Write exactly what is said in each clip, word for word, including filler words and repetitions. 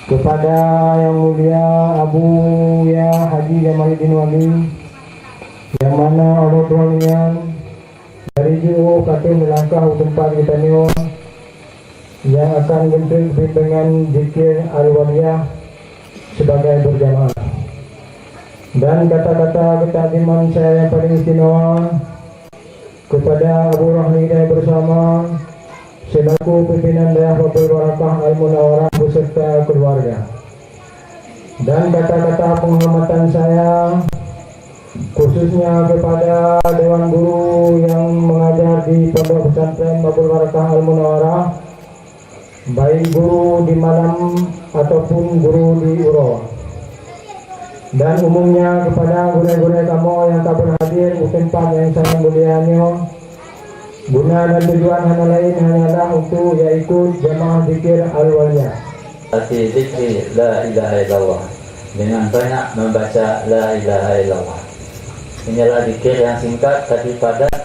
Kepada Yang Mulia Abu Ya Haji Jamaluddin Wali, yang mana Allah Tuhan nyan dari jiôh ka meulangkah u teumpat geutanyoe, yang akan geutreuk bimbingan zikir Al-Waliyah sebagai berjamaah. Dan kata-kata keutakziman saya yang paling istimewa kepada Abu Rahli Hidayat Bersama selaku pimpinan Dayah Babul Barakah Al-Munawarah beserta keluarga. Dan kata-kata penghormatan saya khususnya kepada Dewan Guru yang mengajar di Pondok Pesantren Babul Barakah Al-Munawarah, baik guru di malam ataupun guru di uroe. Dan umumnya kepada gurée-gurée kamoe nyang ka berhadir di tempat yang sangat mulia nyoe, guna dan tujuan hana lain hanyalah untuk ya ikut jamaah zikir Al-Waliyah. Arti zikir la ilaha illallah dengan banyak membaca la ilaha illallah. Inilah zikir yang singkat tapi padat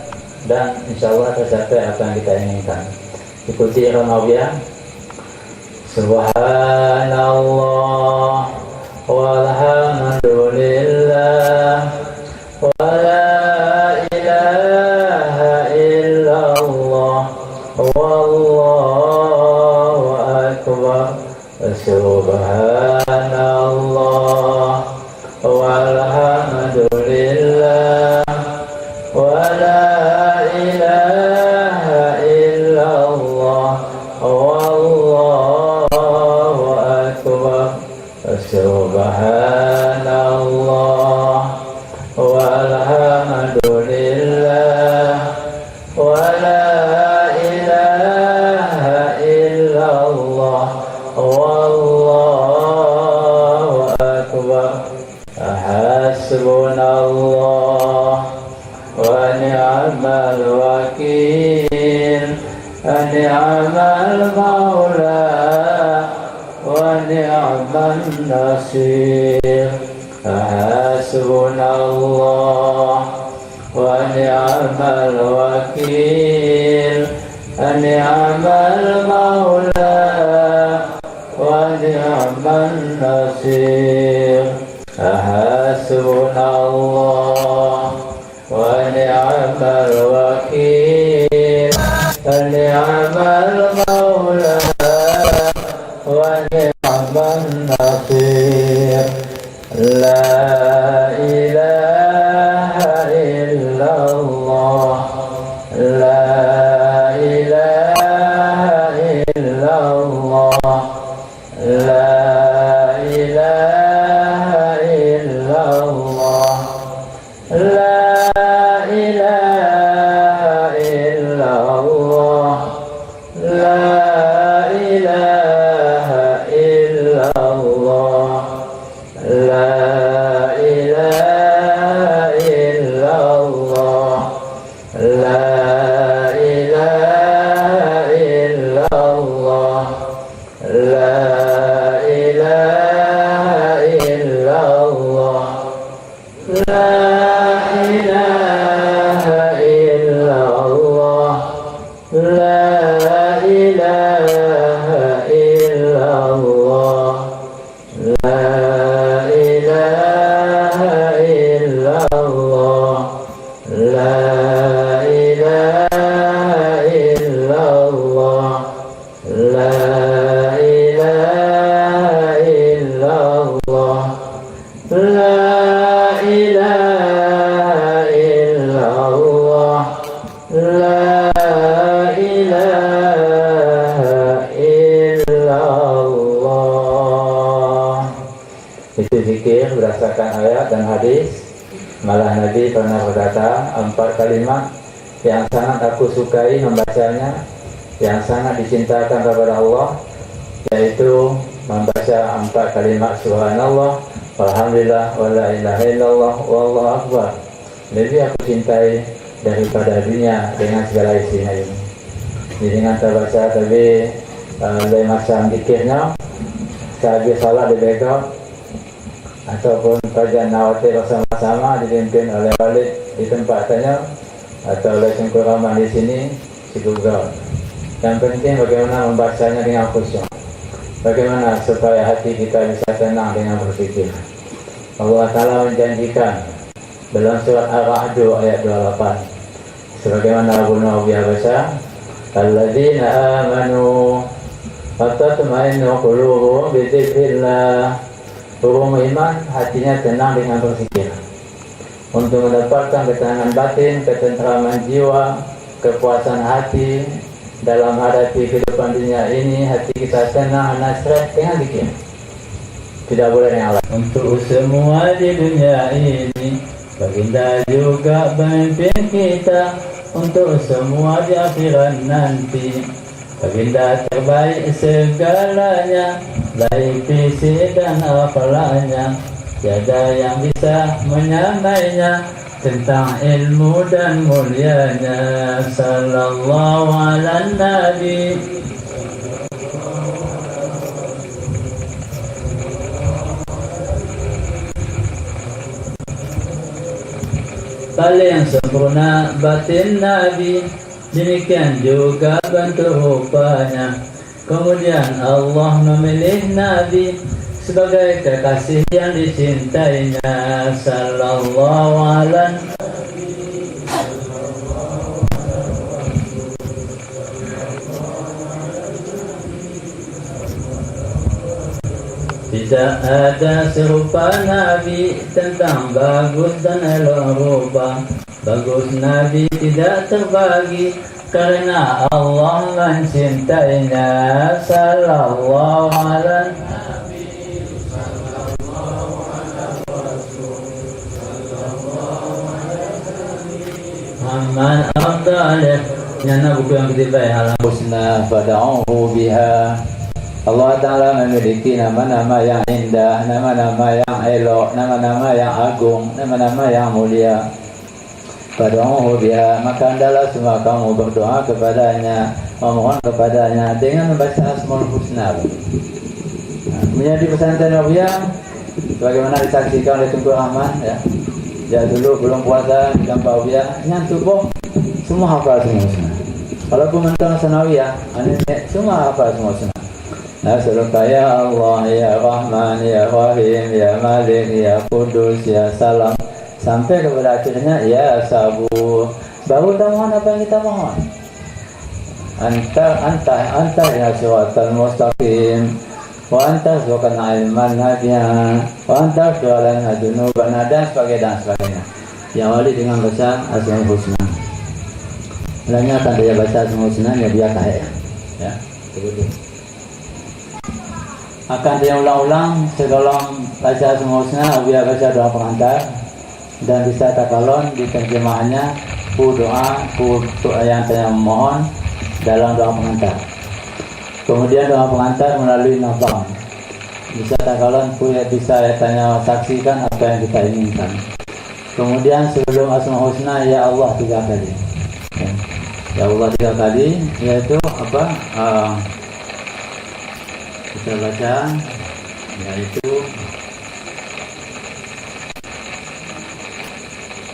dan insya Allah tercapai apa yang kita inginkan. Ikuti Ramawiyah. Subhanallah walhamdulillah wa la ilaha illallah wallahu akbar. Subhanallah walhamdulillah wa la ilaha illallah wallahu akbar. Subhanallah walhamdulillah wa la ilaha illallah wallahu akbar. Hasbunallah wa ni'mal wakil, ni'mal maula wa ni'man nasir. Hasbunallah wa ni'mal wakil, ni'mal maula wa ni'man nasir. Hasbunallah wa ni'mal wakil, ni'mal maula wa ni'man nasir. La ilaha illallah. La ilaha illallah. La ilaha illallah. La ilaha illallah. La ilaha illallah. La ilaha illallah. La ilaha illallah. La ilaha illallah. La ilaha illallah. La ilaha illallah. La ilaha illallah. La ilaha illallah. La ilaha illallah. La ilaha illallah. La ilaha illallah. Itu zikir berdasarkan ayat dan hadis. Malah Nabi pernah berkata, empat kalimat yang sangat aku sukai membacanya, yang sangat dicintakan kepada Allah, yaitu membaca empat kalimat subhanallah, walhamdulillah, wa la ilaha illallah, wallahu akbar. Lebih aku cintai daripada dunia dengan segala isinya ini. Jadi dengan terbaca tadi, eh, lima macam zikirnya, sehabis salat di begot, ataupun pajan na watée bersama-sama dipimpin oleh Walid di tempat tanya atau oleh Teungku Rahman di sini, sibuk gaul. Yang penting bagaimana membacanya dengan khusyuk. Bagaimana supaya hati kita bisa tenang dengan berpikir? Allah Ta'ala menjanjikan dalam surat Ar-Ra'd ayat dua puluh delapan, sebagaimana Abu Nawawi baca, "Alladzina amanu wa tatma'innu qulubuhum bi dzikrillah." Ureuëng beriman hatinya tenang dengan berpikir. Untuk mendapatkan ketenangan batin, ketentraman jiwa, kepuasan hati dalam hadapi kehidupan dunia ini, hati kita tenang, hana stres, dengan zikir. Tidak boleh yang lain. Untuk semua di dunia ini, Baginda juga pemimpin kita. Untuk semua di akhirat nanti, Baginda terbaik segalanya, baik fisik dan akhlaknya. Tiada yang bisa menyamainya tentang ilmu dan mulianya. Sallallahu ala Nabi. Paling sempurna batin Nabi, demikian juga bentuk rupanya. Kemudian Allah memilih Nabi sebagai kekasih yang dicintainya. Sallallahu ala Nabi. Tidak ada serupa Nabi tentang bagus dan elok rupa. Bagus Nabi tidak terbagi karena Allah mencintainya. Sallallahu ala Nabi. Muhammad Abdallah. Nyan na buku nyang keudibai, halaman husna fad'uhu biha. Allah Ta'ala memiliki nama-nama yang indah, nama-nama yang elok, nama-nama yang agung, nama-nama yang mulia. Fad'uhu biha, maka hendaklah semua kamu berdoa kepadanya, memohon kepadanya dengan membaca Asmaul Husna. Nah, meunyoe di pesantren Alawiyah, sebagaimana disaksikan oleh Teungku Rahman, ya. Sejak dulu belum puasa di Gampang Alawiyah, nyan tuboh semua hafal Asmaul Husna. Walaupun mantong Sanawiyah, aneuk semua hafal Asmaul Husna. Nas'aluka ya Allah, ya Rahman, ya Rahim, ya Malik, ya Qudus, ya Salam. Sampai kepada akhirnya, ya Sabur. Baru kita mohon apa yang kita mohon. Anta, anta, anta ya siratal mustaqim. Wa anta suqana ilman nafi'a. Wa anta suqana junubana dan sebagainya, dan sebagainya. Yang wali dengan baca Asmaul Husna. Lainnya akan dia baca Asmaul Husna, ya, biar tahe. Ya, betul. Akan teuulang-ulang sigohlom baca Asmaul Husna, Alawiyah baca doa pengantar, dan bisa takalon di terjemahannya, peue doa, peue nyang tanyoe mohon dalam doa pengantar. Kemudian doa pengantar melalui nazam. Bisa takalon, peue bisa tanyoe saksikan apa yang kita inginkan. Kemudian sebelum Asmaul Husna, ya Allah tiga kali. Ya Allah tiga kali, yaitu apa? Ah, kita baca, yaitu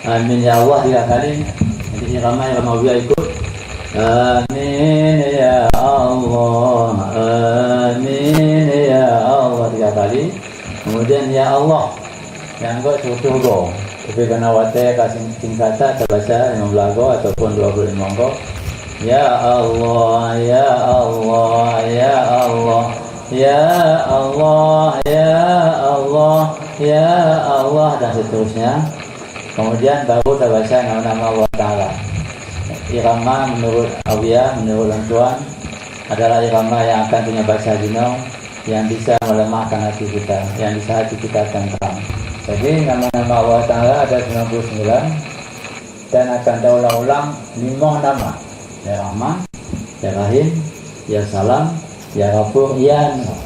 Amin ya Allah tiga kali. Jadi irama, irama Alawiyah ikut. Amin ya Allah, amin ya Allah tiga kali. Kemudian ya Allah. Nyang gok sireutoh goe. Tapi karena watèe ka sing-, singkat that, tabaca limong blaih goe ataupun dua puluh limong goe. Ya Allah, ya Allah, ya Allah. Ya Allah, ya Allah, ya Allah, dan seterusnya. Kemudian baru tabaca nama-nama Allah Ta'ala. Irama menurut Alawiyah, menurut lôn tuan, adalah irama yang akan tanyoe baca jinoe, yang bisa melemahkan hati kita, yang bisa hati kita tentram. Jadi, nama-nama Allah Ta'ala ada sembilan puluh sembilan dan akan taulang-ulang limong nama. Ya Rahman, Ya Rahim, Ya Salam, Ya Ghafur, Ya Nur.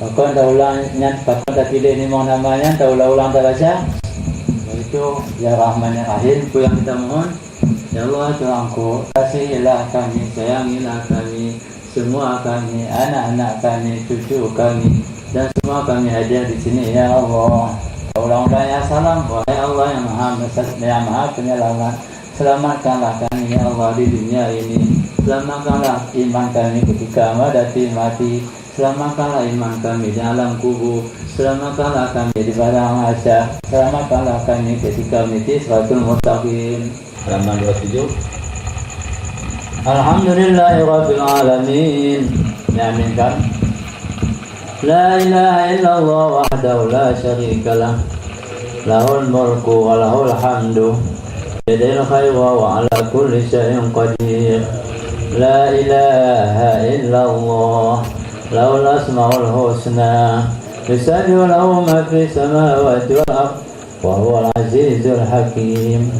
Pakon taulang nyan, pakon tapiléh limong nama nyan, taulang-ulang tabaca. Yaitu, Ya Rahman, Ya Rahim, peue nyang kita mohon? Ya Allah, Tuhanku, kasihilah kami, sayangilah kami, semua kami, anak-anak kami, cucu kami, dan semua kami hadir di sini, ya Allah. Ulang-ulang ya salam, wahai Allah yang Maha Besar, yang Maha Penyelamat, selamatkanlah kami, ya Allah, di dunia ini. Selamatkanlah iman kami ketika menghadapi mati. Selamatkanlah iman kami di alam kubur. Selamatkanlah kami di padang mahsyar. Selamatkanlah kami ketika meniti siratul mustaqim. Halaman dua tujuh. Alhamdulillahirabbil alamin. Diaminkan. La ilaha illallah wahdahu la syarikalah. Lahul mulku wa lahul hamdu. Biyadihil khairu wa huwa ala kulli syai'in qadir. La ilaha illallah. Lahul asmaul husna. Yusabbihu lahu ma fis samawati wal ard. Wa huwal azizul hakim.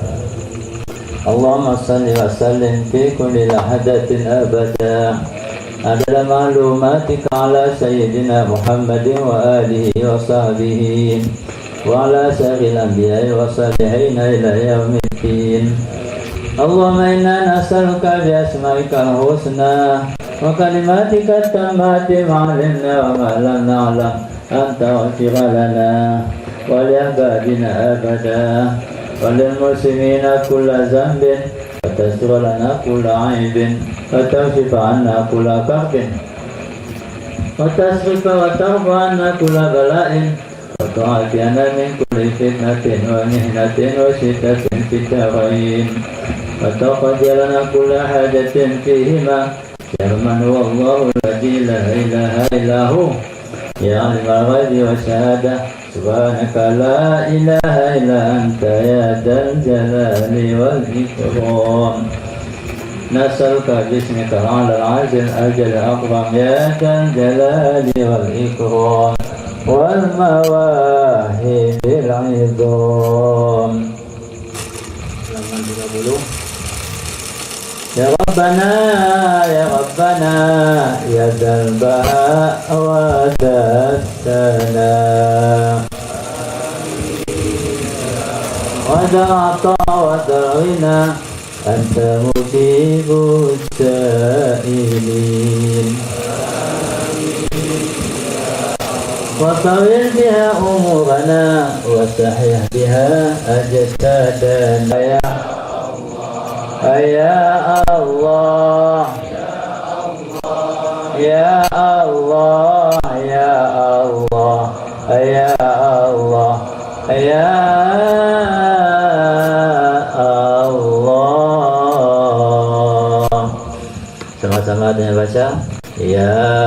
Allahumma shalli wa sallim fi kulli lahzatin abada. Adada ma'lumatika ala sayyidina Muhammadin wa alihi wa sahbihi wa ala sairil anbiya'i wa salihin ila yaumiddin. Allahumma inna nas'aluka bi asma'ikal husna wa kalimatika tammati ma 'alimna wa ma lam na'lam. An taghfira lana wa li ahbabina abada wa lil muslimina kulla dzanbin wa tastura lana kulla aibin wa takshifa 'anna kulla karbin wa tasrifa wa tarfa 'anna kulla bala'in wa tu'afiyana min kulli fitnatin wa mihnatin wa syiddatin fid darain wa taqdi lana kulla hajatin fihima. Ya man huwa Allahu alladzi la ilaha illa hu. Ya alimal ghaibi wa syahadah. Subhanaka la ilaha illa anta ya dzal jalali wal ikram. Nas'aluka bismikal a'lal azim al jalil akram ya dzal jalali wal ikram wal mawahibil izam. Halaman tiga puluh. Ya Rabbana, ya Rabbana, ya dzal baha wa dzas sana. Wa dzal ata wa dzal ghina, anta mujibus sa'ilin. Wa tawwil biha umurana, wa sahih biha ajsadana. Ya Allah, ya Allah, ya Allah, ya Allah, ya Allah, ya Allah. Sama-sama dengan baca. Ya